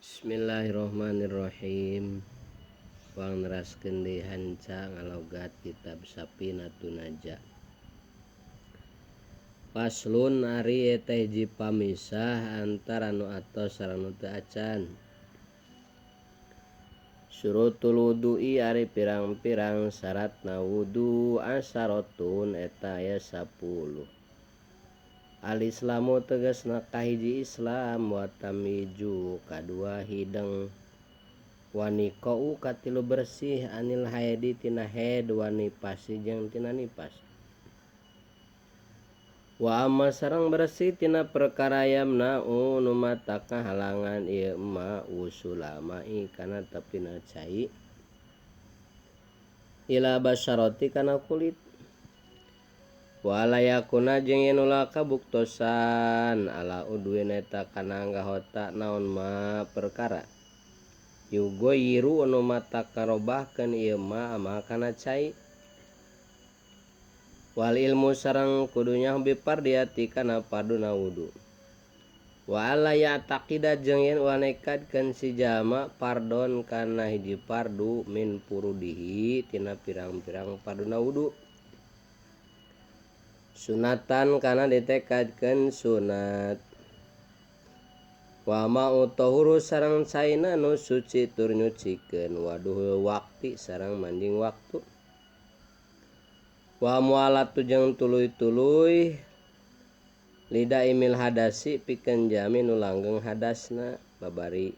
Bismillahirrahmanirrahim. Wang neraskeun deui hanca ngalogat kitab Safinatun Najah. Faslun ari eta hiji pamisah antara nu atos sareng nu teu acan. Syurutul wudu'i ari pirang-pirang syaratna wudu asyaratun eta aya 10. Al-Islamu tegasna kahiji Islam wa tamyizu kadua hideng wa niqau katilu bersih anil haidi tina haid wa nifasi jeung tina nifas. Wa amma sareng bersih tina perkara yamna'u nu mataka halangan ieu ma usulama'i kana tepina cai ila basyarati kana kulit. Wala yakuna jeung yen ulah kabuktosan ala udwin eta kana anggahota naon ma perkara yugoyiru nu matak karobahkeun ieu ma ama kana cai. Wal ilmu sareng kudu nyaho bipardiati kana parduna wudu. Wa alla ya'taqida jeung yen ulah nekadkeun si jalma fardon kana hiji fardu min furudihi tina pirang-pirang parduna wudu. Sunatan kana ditekadkeun sunat. Wa ma'u tahuru sareng caina nu suci tur nyucikeun waduhul waqti sareng manjing waktu. Wa mualatu jeung tuluy-tuluy lidaimil hadasi pikeun jami nu langgeng hadasna babari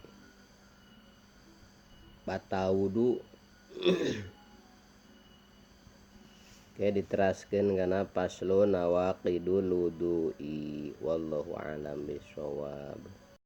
batal wudu. Oke, diteraskeun kana faslun nawaqidul wudu'i wallahu a'lam bishawab.